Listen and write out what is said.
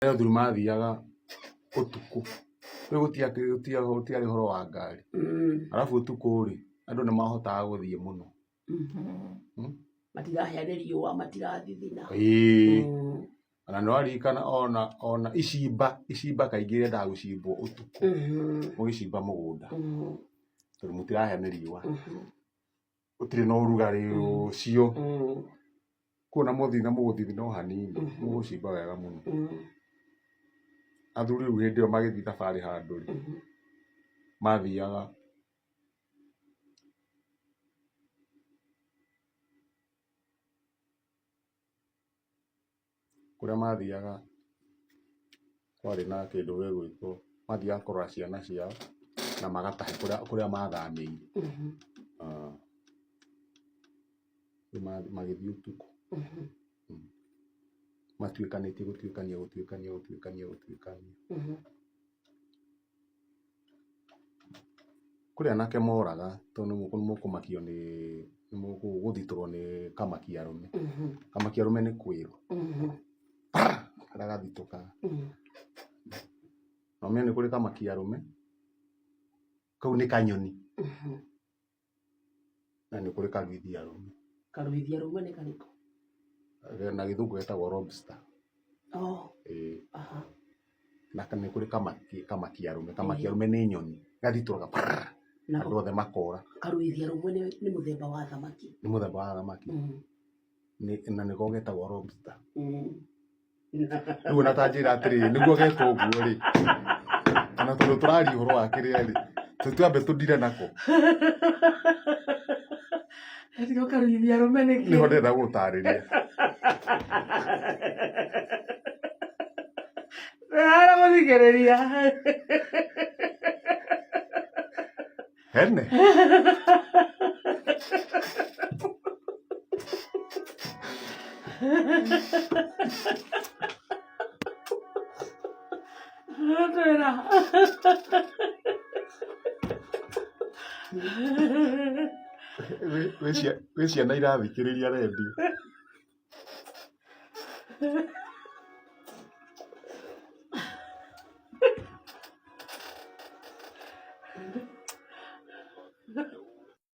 Athuri mathiaga ũtukũ, rĩu gũtiarĩ ũhoro wa ngari. Arabu ũtukũ rĩ, andũ nĩ mahotaga gũthiĩ mũno. Matirahĩa nĩ riũa, matirathithina. Ĩĩ. Ona nĩ ũraririkana ona icimba, icimba kaingĩ rĩendaga gũcimbwo ũtukũ, mũgĩcimba mũgũnda, tondũ mũtirahĩa nĩ riũa. Gũtirĩ na ũrugarĩ ũcio. Koguo ona mwathiĩ na mũgũthithina o hanini, mũgũcimba wega mũno. Athuri rĩu hĩndĩ ĩyo magĩthiĩ thabarĩ handũ rĩ, mathiaga kũrĩa mathiaga kwarĩ na kĩndũ gĩgwĩtwo, mathiaga kũrora ciana ciao na magatahe kũrĩa mathamĩire. Rĩu magĩthiĩ ũtukũ matuĩkanĩtie gũtuĩkania gũtuĩkania gũtuĩkania gũtuĩkania. Kũrĩ anake moraga tondũ nĩ mũkũmakio nĩ nĩ mũgũthitũrwo nĩ kamakia arũme. Kamakia arũme nĩ kwĩrwo karĩa gathitũkaga. Na ũmenye nĩ kũrĩ kamakia arũme, kau nĩ kanyoni. Na nĩ kũrĩ karuithia arũme. Karuithia arũme nĩ karĩkũ? Na gĩthũngũ getagwo lobster. Oh. Ĩĩ. Aha. Na nĩ kũrĩ kamakia arũme. Kamakia arũme nĩ nyoni. Gathitũraga prrrr, andũ othe makora. Karuithia arũme nĩ mũthemba wa thamaki. Nĩ mũthemba wa thamaki. Na nĩko getagwo lobster. Rĩu ona ta njĩra atĩrĩrĩ, nĩguo getwo ũguo rĩ, ona tondũ tũraria ũhoro wa kĩrĩa rĩ, tũtwambe tũndire nako. Nĩko karuithia arũme nĩkĩ? Nĩho ndĩrenda gũgũtarĩria. Aramũthikĩrĩria. Hene. Twĩra. Gwĩ ciana irathikĩrĩria rendio.